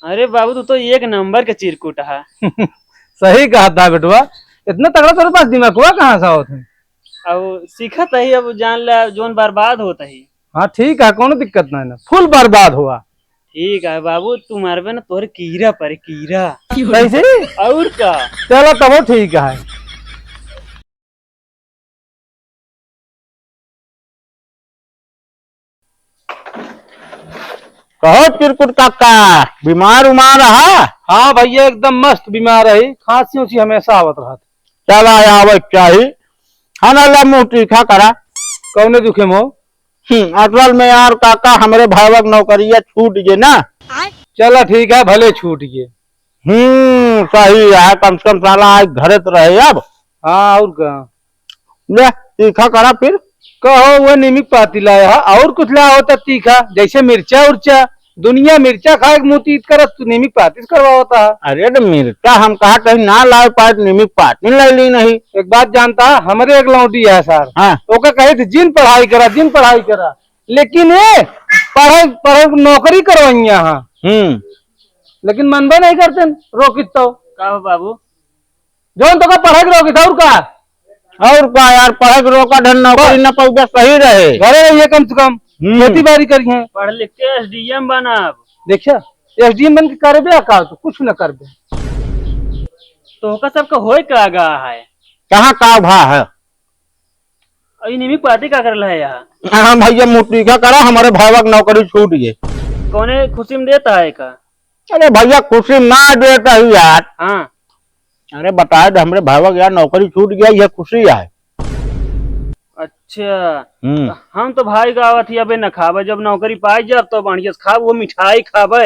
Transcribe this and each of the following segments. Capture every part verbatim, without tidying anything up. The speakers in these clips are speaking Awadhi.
अरे बाबू, तू तो एक नंबर के चिरकुट हा। सही कहत हा बेटवा, इतना तगड़ा तोरे पास दिमागवा कहाँ से आवत है? अब सीखत ही, अब जान ले, जोन बर्बाद होत ही। हाँ ठीक है, कौनो दिक्कत नहीं ना, फुल बर्बाद हुआ। ठीक है बाबू, तू मारबे ना, तोहरे कीड़ा परे, कीड़ा। कैसे? और का? चला तबो ठीक है। कहो चिरकुट काका, बीमार उमार रहा? हाँ भैया, एकदम मस्त बीमार रही, खांसी उसी हमेशा आवत रहत। चला आवे चाही, खाना ला मुंह तीखा करा। कौने दुखे में हो? हम्म, असल में यार काका, हमरे भाईवा के नौकरिया छूट गए ना। चला ठीक है, भले छूट गए। हम्म, सही है, कम से कम साला आज घरे तो रहे अब। हाँ, और का? ले, तीखा करा फिर। कहो, वो नीमिक पाती लाया है, और कुछ लाया होता तीखा, जैसे मिर्चा उर्चा। दुनिया मिर्चा खाए के मुंह तीत करत, तू नीमिक पाती से करवा होता है। अरे, तो मिर्चा हम कहा कहीं ना लाए पाए, तो नीमिक पाती ले ली नहीं। एक बात जानता है, हमरे एक लौंडी है सर, हाँ। ओके कहे थे, "जिन पढ़ाई करा, जिन पढ़ाई करा।" लेकिन ये पढ़े, पढ़े नौकरी करवाइया हाँ। हम्म। लेकिन मनबे नहीं करते, रोकित तो। का हो बाबू? जौन तोका पढ़े के रोकित, और का? और का यार, पढ़े के रोका ढन नौकरी बस। न पाउबे, सही रहे। घरे रहिए कम से कम, हम्म। खेती बाड़ी करिए। पढ़ लिख के एसडीएम बनब। देखिया, एसडीएम बन के करबे का तू? कुछ न करबे। तोहका सबका होए का गा है? कहाँ का भा है? अई निमिक पाती का करल है यहाँ? हाँ भैया, मुंह तीखा करा, हमरे भाईवा के नौकरी छूट गए। कौने खुशी में देता है का? अरे भैया, खुशी में ना देता ही यार। हाँ। अरे बताए दे, हमरे भाईवा के यार नौकरी छूट गया, यह खुशी है। अच्छा। हम्म। तो हम तो भाई का आवत ही अबे न खाबे, जब नौकरी पाई जाब तो बढ़िया से खाब, वो मिठाई खाबे।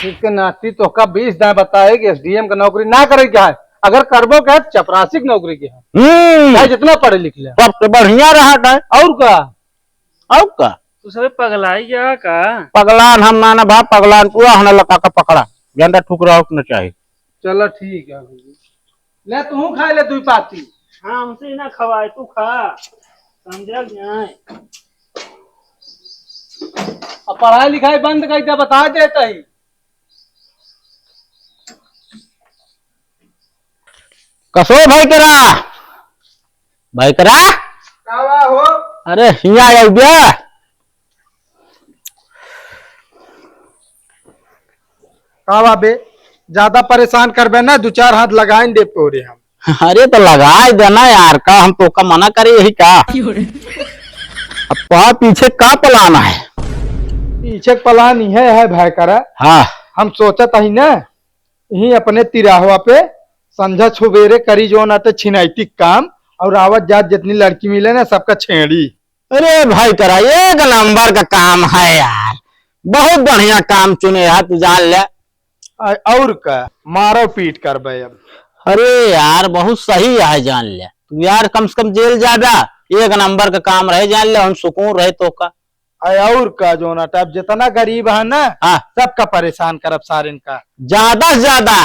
इसके नाती तोहका बीस दाएं बताए कि एसडीएम का नौकरी ना करे के है, अगर करबो के है तो चपरासी की नौकरी के है। हम्म। चाहे जितना पढ़े लिख ले। सबसे बढ़िया रहत है। और का? और का? तू सबे पगलाई गया का? पगलान हम ना ना भा, पगलान पूरा हना लगा के पकड़ा, झंडा ठुकराओ के न चाही। चला ठीक है। ले तू खा ले दुई पाती। हाँ, हमसे ना खवाए, तू खा। समझा कि नहीं? अब पढ़ाई लिखाई बंद कर दे, बता देता ही। कसो भाई करा, भाई करा। का बा हो? अरे हिया आइब्या। का बा बे, ज्यादा परेशान करबे ना, दो चार हाथ लगाइन देब तोरे हम। अरे तो लगाए देना यार, का हम तोका मना करे यही का? अब का पीछे का प्लान है? पीछे के प्लान यह है भाई करा, हाँ। हम सोचत ही ना, यही अपने तिराहवा पे संझा सुबेरे करी जौन आटे छिनैती काम, और आवत जात जितनी लड़की मिले ना सबका छेड़ी। अरे भाई करा, एक नंबर का काम है यार, बहुत बढ़िया काम चुने है तू, जान ले। आ, और का, मारो पीट करबे अब। अरे यार, बहुत सही है, जान ले तू यार, कम से कम जेल जाबा, एक नंबर का काम रहे, जान ले, हम सुकून रहे तोका। आ, और का, जोना टाइप जितना गरीब है ना, हाँ। सबका परेशान करब सारेन का। ज्यादा से ज्यादा।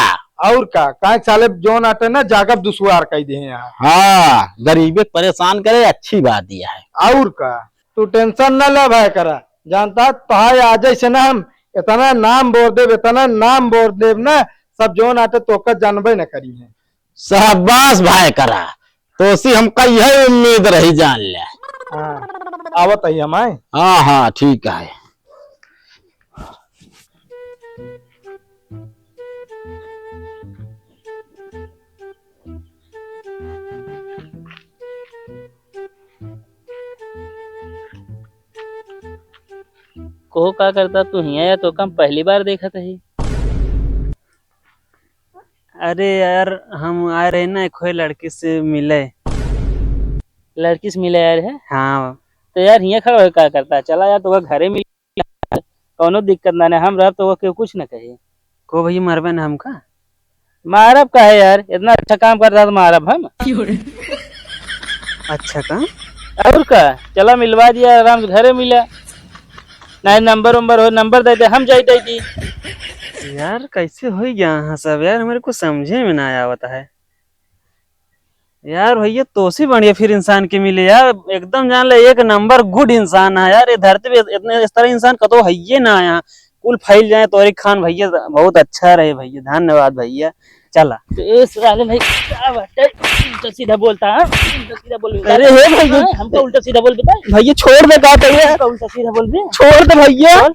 और का, काहे साले जोन आटे ना, जागब दुश्वार कई दे हैं यहाँ। हाँ, गरीबे के परेशान करे, अच्छी बात यह है। और का, तू टेंशन ना ले भाई करा, जानता तोहार आज से ना हम इतना नाम बोर देब, इतना नाम बोर देब ना, सब जोन आटे तोका जानबे न करी है। शाबाश भाई करा, तोसी हमका यह उम्मीद रही, जान ले। हाँ, आवत ही हम आए। हाँ, हाँ, ठीक है। को का करता तू हिया, या तोका हम पहली बार देखत ही। अरे यार, हम आए रहे ना, एक होए लड़की से मिले। लड़की से मिले आए रहे? हाँ। तो यार, हियाँ खड़ा होके का करता? चला यार, तोका घरे मिल, कौनो दिक्कत ना, ना हम रहब तो केहू कुछ ना कही। को भैया, मरबे ना हमका? मारब का है यार, इतना अच्छा काम करता तो मारब हम। अच्छा काम? और का, चला मिलवा दिया, आराम से घरे मिला। ना नंबर वंबर हो, नंबर दे दे, हम जाई दे दी। यार, कैसे हो गया यहाँ सब यार, मेरे को समझे में ना आवत है। यार भैया, तोसी बढ़िया फिर इंसान के मिले यार, एकदम जान ले एक नंबर गुड इंसान है यार। ये धरती पे इतने, इस तरह इंसान कतो है ये ना यहाँ। कुल फैल जाए तोरे खान भैया, बहुत अच्छा रहे भैया, धन्यवाद भैया। चला। ए साले भाई, का बात है? उल्टा सीधा बोलता है, उल्टा सीधा बोल। अरे हे भैया। हाँ, हमका उल्टा सीधा बोल बे। भैया छोड़ दे, का भैया? हमका उल्टा सीधा बोल बे। छोड़ दे भैया। बोल,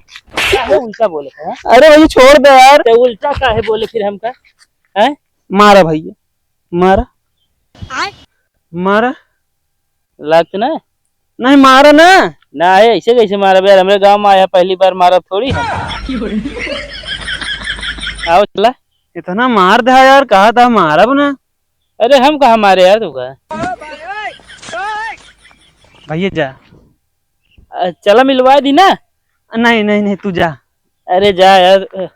काहे उल्टा बोले है? अरे भैया छोड़ दे यार। तो उल्टा काहे बोले फिर हमका? हैं? मारा भैया, मारा। आय? मारा। लागत ना? नहीं, मारा ना। ना है, ऐसे कैसे मारा बे यार? हमरे गाँव में आया, पहली बार मारा थोड़ी है। आओ चला। इतना मार दे यार, कहा था मारब ना। अरे हम कहाँ मारे यार तुका? भैया जा। अ, चला मिलवा दी ना। नहीं, नहीं, नहीं, तू जा। अरे जा यार, अ,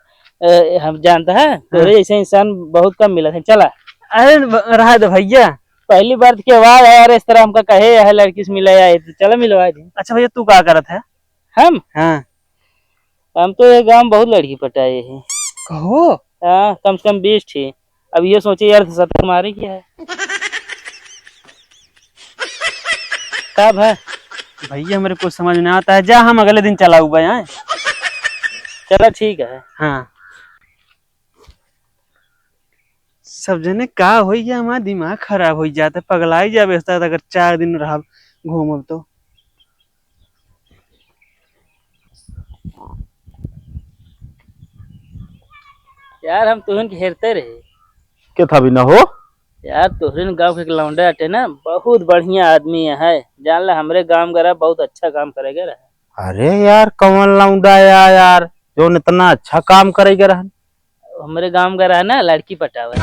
अ, हम जानता है, हाँ। तोरे जैसे इंसान बहुत कम मिला है, चला। अरे ब-, रहा दे भैया। पहली बार के बाद है यार, इस तरह हमका कहे है लड़की से मिला है, तो चला मिलवा दी। अच्छा भैया, तू का करत है? हम? हाँ। हम तो ये गाँव बहुत लड़की पटाए हैं। कहो? हाँ, कम से कम बीस ठी। अब ये सोचे यार, सत्तर मारे क्या है? का भा? भैया, हमरे कुछ समझ ना आता है, जा, हम अगले दिन चलाऊ बा, हैं? चला, ठीक है। हाँ। सब जने का होई गया, हमारा दिमाग खराब हो जाता है, पगलाई जाबे, अगर चार दिन रहब, घूमब तो। यार, हम तुहन के हेरते रहे। के था भी ना हो? यार, तोहरे न गाँव के एक लौंडा अटे ना, बहुत बढ़िया आदमी है। जान ला, हमरे गाँव गरा बहुत अच्छा काम करेगा रहा। अरे यार, कौन लौंडा या यार, जोन इतना अच्छा काम करेगा रहन? हमरे गाँव गरा है ना, लड़की पटावे।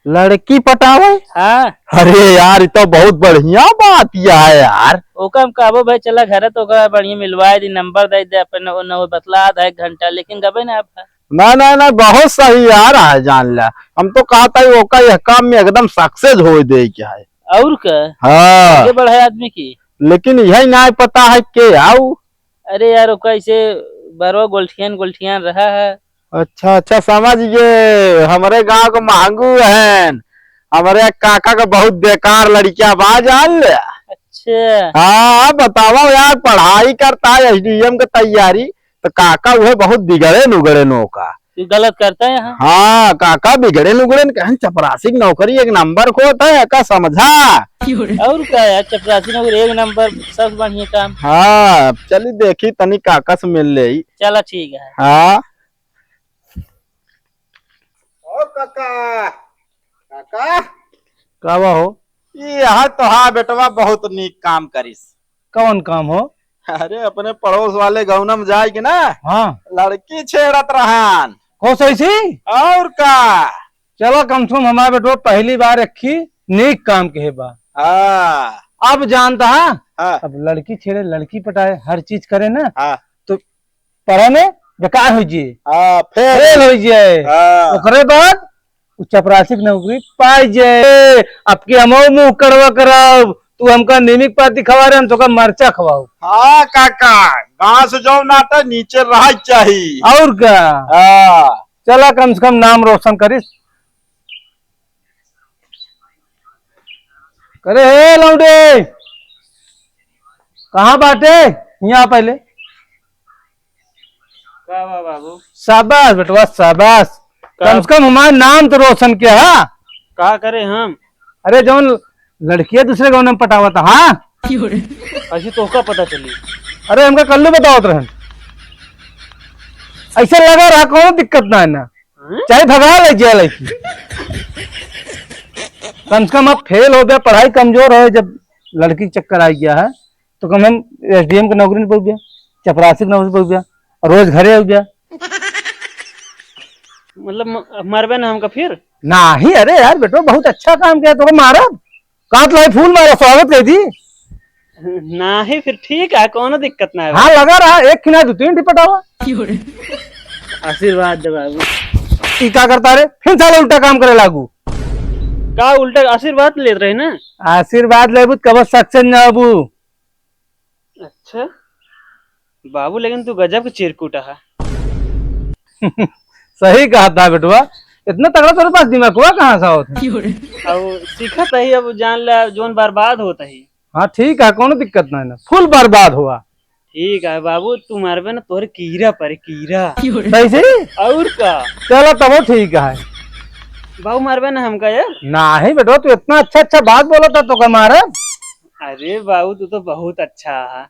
लड़की पटावे? हाँ। अरे यार, ये तो बहुत बढ़िया बात या है यार। ओका हम कहबो, "भाई, चला घरे तो ओका बढ़िया मिलवाए दी, नंबर दे दे अपन, न, न, बतला आधा एक घंटा," लेकिन गबे ना आप। ना, ना, ना, बहुत सही यार है, जान ला। हम तो कहता है, ओका यह काम में एकदम success हो दे के है। और का? हाँ। आगे बढ़े आदमी की। लेकिन यही ना पता है के आऊ। अरे यार, ओका ऐसे बरो गोल्ठियन, गोल्ठियन रहा है। अच्छा, अच्छा, समझ गए। हमरे गाँव के महंगू हैं। हमरे काका के बहुत बेकार लड़किया बा, जान ले। अच्छा। हाँ, बतावा यार, पढ़ाई करता है, S D M के तैयारी, तो काका उहे बहुत बिगड़े नुगड़े नौका। तू गलत करता है यहाँ। हाँ, काका बिगड़े नुगड़े न कहन, चपरासी की नौकरी एक नंबर को होता है, का समझा? और का यार, चपरासी नौकरी एक नंबर, सबसे बढ़िया काम। हाँ, चली देखी तनी काका से मिल ले। चला ठीक है। हाँ। ओ काका, काका। का बा हो? ई यहाँ तो हाँ बेटवा बहुत नीक काम करिस। कौन काम हो? अरे अपने पड़ोस वाले गौना में जाए के ना, हाँ। लड़की छेड़त रहन। हो सही सी? और का? चला कम से कम हमारे बेटवा पहली बार रखी नीक काम के बा। हाँ। अब जानता है, हाँ। अब लड़की छेड़े, लड़की पटाए, हर चीज करे ना, हाँ। तो पढ़े में बेकार हो जिए, हाँ, फेल। फेल हो जिए। हाँ। ओकरे बाद उ चपरासी के नौकरी पाई जे। अब की हमहू मुंह कड़वा करब, तू हमका नीमिक पाती खवा रहे, हम तोका मरचा खवाऊ। हाँ काका, गांव से जाओ नाटा नीचे रह चाही। और का? हाँ। चला कम से कम नाम रोशन करिस। करे हे लौंडे, कहाँ बाटे? यहाँ पहले। का बा बाबू? शाबाश बेटवा, शाबाश। का? कम से कम हमार नाम तो रोशन किया, हाँ? का करे हम? अरे जौन लड़किया दूसरे गाँव में पटावत, हाँ? ऐसे तोहका पता चली? अरे हमका कल्लू बतावत रहन। ऐसे लगा रहा, कौनो दिक्कत ना है ना। हाँ? चाहे भगा ले जाए लड़की। कम से कम अब फेल हो गया, पढ़ाई कमजोर हो, जब लड़की के चक्कर आ गया है, तो कम हम S D M के नौकरी नहीं पाऊ गया, चपरासी के नौकरी पाऊ गया, और रोज घरे हो गया। मतलब म-, मरबे ना हमका फिर? नहीं, अरे यार बेटो, बहुत अच्छा काम किया, तो मारा, काट लाई फूल मारा, स्वागत कर दी। नहीं, फिर ठीक है, कौनो दिक्कत ना है। हाँ, लगा रहा, एक खिना दो तीन ठी पटावा। आशीर्वाद दे बाबू। ई का करता रे? फिर साला उल्टा काम करे लागू। का उल्टा आशीर्वाद लेत रहे ना? आशीर्वाद लेबू त कबो success ना होबू। अच्छा बाबू, लेकिन तू गजब के चिरकुट है। सही कहा था बेटवा, इतना तगड़ा तेरे पास दिमागवा कहाँ से होत है? अब सीखत ही, अब जान ले, जोन बर्बाद होत ही। हाँ ठीक है, कौनो दिक्कत ना है ना, full बर्बाद हुआ। ठीक है बाबू, तू मारबे ना, तोहरे कीड़ा परे, कीड़ा। सही से? और का? चलो, तबो ठीक है। बाबू, मारबे ना हमका यार? नहीं बेटवा, तू इतना अच्छा अच्छा बात बोला था, तो का मारे? अरे बाबू, तू तो बहुत अच्छा है।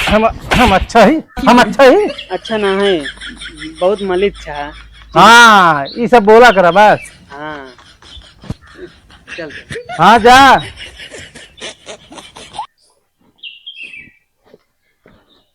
हम हम अच्छा ही, हम अच्छा ही। अच्छा ना है, बहुत मलिच्छ है। हाँ, ये सब बोला करा बस। हाँ, चल। हाँ, जा।